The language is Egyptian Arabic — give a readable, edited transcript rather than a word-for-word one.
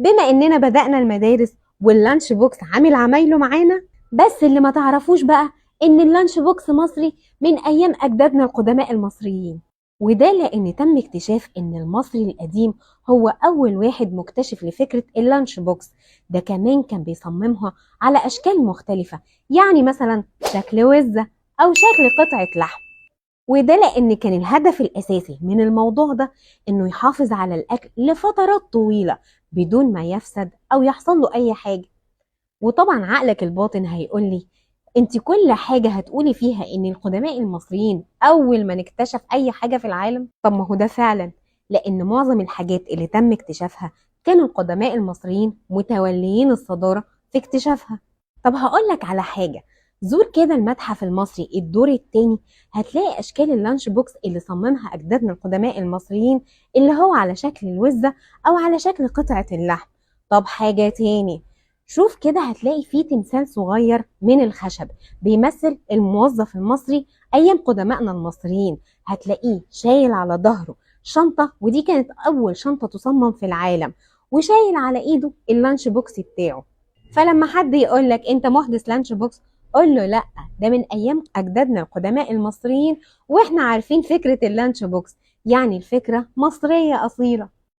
بما اننا بدأنا المدارس وال lunch box عامل عمايله معانا، بس اللي ما تعرفوش بقى ان ال lunch box مصري من ايام اجدادنا القدماء المصريين، وده لان تم اكتشاف ان المصري القديم هو اول واحد مكتشف لفكرة ال lunch box. ده كمان كان بيصممها على اشكال مختلفة، يعني مثلا شكل وزة او شكل قطعة لحم، وده لان كان الهدف الاساسي من الموضوع ده انه يحافظ على الاكل لفترات طويلة بدون ما يفسد او يحصل له اي حاجة. وطبعا عقلك الباطن هيقول لي انت كل حاجة هتقولي فيها ان القدماء المصريين اول ما نكتشف اي حاجة في العالم. طب ما هو ده فعلا، لان معظم الحاجات اللي تم اكتشافها كانوا القدماء المصريين متوليين الصدارة في اكتشافها. طب هقولك على حاجة، زور كده المتحف المصري الدور التاني، هتلاقي اشكال ال lunch box اللي صممها اجدادنا القدماء المصريين، اللي هو على شكل الوزة او على شكل قطعة اللحم. طب حاجة تاني، شوف كده هتلاقي فيه تمثال صغير من الخشب بيمثل الموظف المصري ايام قدمائنا المصريين، هتلاقيه شايل على ظهره شنطة، ودي كانت اول شنطة تصمم في العالم، وشايل على ايده ال lunch box بتاعه. فلما حد يقولك انت محدث lunch box، قول له لا، ده من ايام اجدادنا القدماء المصريين، واحنا عارفين فكرة ال lunch box، يعني الفكرة مصرية اصيلة.